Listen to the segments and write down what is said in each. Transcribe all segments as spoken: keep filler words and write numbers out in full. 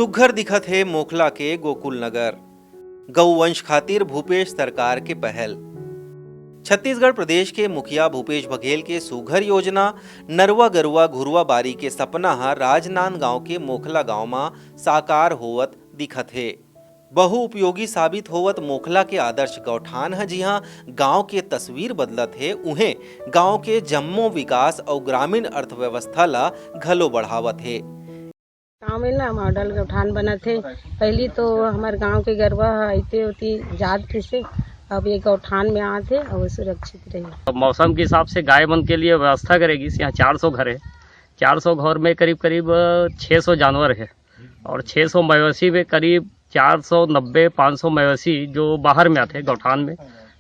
सुघ्घर दिखत हे मोखला के गोकुल नगर। गौवंश खातिर भूपेश सरकार के पहल। छत्तीसगढ़ प्रदेश के मुखिया भूपेश बघेल के सुघ्घर योजना नरवा गरुवा घुरुवा बारी के सपना ह राजनांदगांव के मोखला गांव म साकार होवत दिखत हे। बहु उपयोगी साबित होवत मोखला के आदर्श गौठान ह जिहां गांव के तस्वीर बदलत हे, उहें गांव के जम्मो विकास अउ ग्रामीण अर्थव्यवस्था ल घलो बढ़ावत हे। गाँव में ना मॉडल गौठान बनत हे। पहली तो हमर गाँव के गरवा ह अइते ओती जात रिहिसे, अब ये गौठान में आत हे अउ सुरक्षित रही। अब मौसम के हिसाब से गाय मन के लिए व्यवस्था करेगी। यहाँ चार सौ घर है, चार सौ घर में करीब करीब छः सौ जानवर है और छः सौ मवेशी में करीब चार सौ नब्बे पाँच सौ मवेशी जो बाहर में आते हैं गौठान में,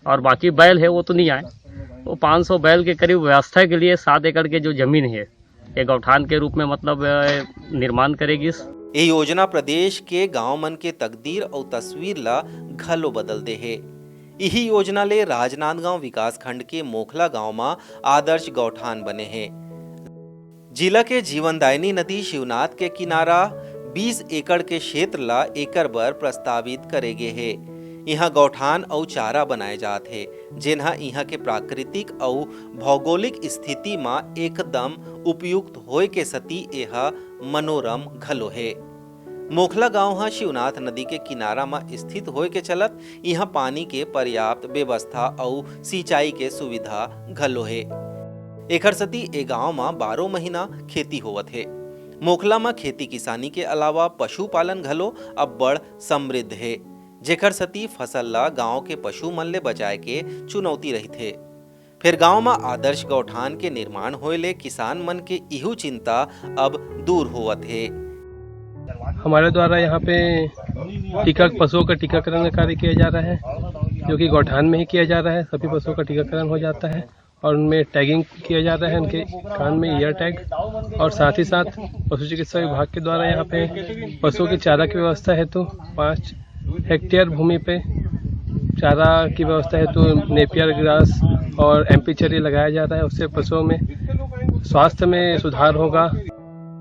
और बाकी बैल है वो तो नहीं आए। वो पाँच सौ बैल के करीब व्यवस्था के लिए सात एकड़ के जो जमीन है ये गौठान के रूप में मतलब अ, निर्माण करेगी। ये योजना प्रदेश के गांव मन के तकदीर अउ तस्वीर ला घलो बदल दे हे। इही योजना ले राजनांदगांव विकासखंड के मोखला गांव म आदर्श गौठान बने हे। जिला के जीवनदायिनी नदी शिवनाथ के किनारा बीस एकड़ के क्षेत्र ला एकर बर प्रस्तावित करे गे हे। इहां गौठान अउ चारा बनाए जात हे, जेन ह इहां के प्राकृतिक अउ भौगोलिक स्थिति म एकदम उपयुक्त होए के सेती एह मनोरम घलो हे। मोखला गांव ह शिवनाथ नदी के किनारा म स्थित होए के चलत इहां पानी के पर्याप्त व्यवस्था अउ सिंचाई के सुविधा घलो हे। एखर सेती ए गांव म बारो महीना खेती होवत हे। मोखला म खेती किसानी के अलावा पशुपालन घलो अब्बड़ समृद्ध हे, जेखर सेती फसल ला गांव के पशु मन ले बचाए के चुनौती रहिथे। फेर गांव म आदर्श गौठान के निर्माण होए ले किसान मन के इहू चिंता अब दूर होवत हे। हमारे द्वारा यहाँ पे टीका पशुओं का टीकाकरण का कार्य किया जा रहा है, जो कि गौठान में ही किया जा रहा है। सभी पशुओं का टीकाकरण हो जाता है और उनमें टैगिंग किया जा रहा है उनके कान में ईयर टैग। और साथ ही साथ पशु चिकित्सा विभाग के द्वारा यहाँ पे पशुओं के चारा की व्यवस्था हेतु पाँच हेक्टेयर भूमि पे चारा की व्यवस्था हेतु नेपियर ग्रास और एमपी चरी लगाया जा रहा है। उससे पशुओं में स्वास्थ्य में सुधार होगा।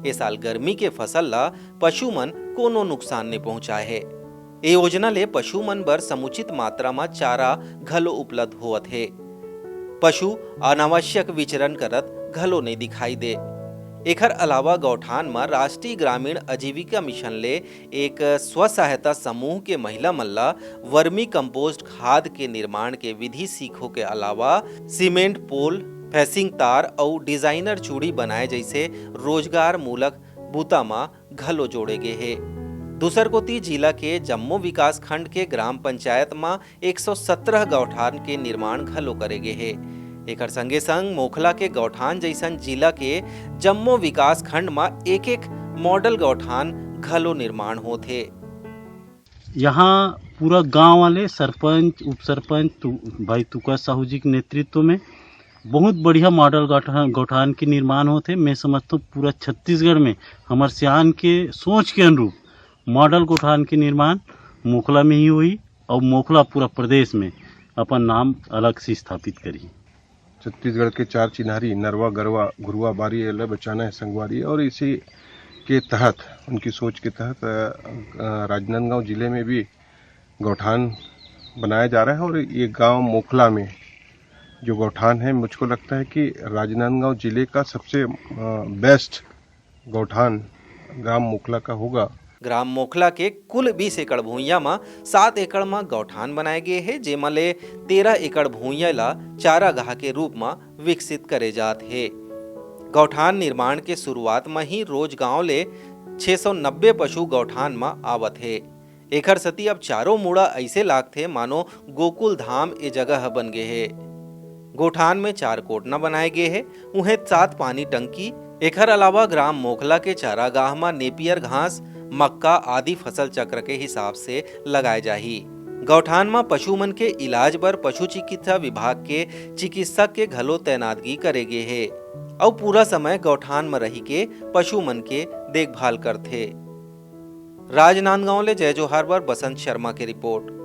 ए साल गर्मी के फसल ला पशु मन कोनो नुकसान नइ पहुंचाए हे। ए योजना ले पशु मन बर समुचित मात्रा म चारा घलो उपलब्ध होवत हे। पशु अनावश्यक विचरण करत घलो नइ दिखाई दे। एखर अलावा गौठान म राष्ट्रीय ग्रामीण आजीविका मिशन ले एक स्व सहायता समूह के महिला मन ला वर्मी कंपोस्ट खाद के निर्माण के विधि सीखो के अलावा सीमेंट पोल, फेंसिंग तार अउ डिजाइनर चूड़ी बनाए जइसे रोजगार मूलक बुता म घलो जोड़े गे हे। दूसर कोति जिला के जम्मो विकास खंड के ग्राम पंचायत म एक सौ सत्रह गौठान के निर्माण घलो करे गे हे। एकर संगे संग मोखला के गौठान जइसन जिला के जम्मो विकास खंड म एक एक मॉडल गौठान घलो निर्माण होत हे। यहाँ पूरा गांव वाले सरपंच, उप सरपंच, तु, भाई तुका साहू जी के नेतृत्व में बहुत बढ़िया मॉडल गौठान, गौठान के निर्माण होत हे। मैं समझता हूँ पूरा छत्तीसगढ़ में हमर सियान के सोच के अनुरूप मॉडल गौठान के निर्माण मोखला में ही होही और मोखला पूरा प्रदेश में अपन नाम अलग से स्थापित करही। छत्तीसगढ़ के चार चिन्हारी नरवा, गरवा, घुरुवा, बारी एला बचाना है संगवारी। और इसी के तहत, उनकी सोच के तहत अ, अ, राजनांदगांव जिले में भी गौठान बनाया जा रहा है। और ये गांव मोखला में जो गौठान है, मुझको लगता है कि राजनांदगांव जिले का सबसे अ, बेस्ट गौठान ग्राम मोखला का होगा। ग्राम मोखला के कुल बीस एकड़ भुइयां म सात एकड़ म गौठान बनाए गे हे, जेमा ले तेरह एकड़ भुइयां ला चारागाह के रूप म विकसित करे जात हे। गौठान निर्माण के शुरुआत म ही रोज गांव ले छह सौ नब्बे पशु गौठान म आवत हे। एखर सेती अब चारों मुड़ा अइसे लागथे, मानो गोकुल धाम ए जगह ह बन गे हे। गौठान में चार कोटना बनाए गे हे, उहें सात पानी टंकी। एखर अलावा ग्राम मोखला के चारागाह म नेपियर घास, मक्का आदि फसल चक्र के हिसाब से लगाए जाही। गौठान म पशु मन के इलाज बर पशु चिकित्सा विभाग के चिकित्सक के घलो तैनातगी करे गे हे, अउ पूरा समय गौठान म रहि के पशु मन के देखभाल करथे। राजनांदगांव ले जय जोहार बर बसंत शर्मा के रिपोर्ट।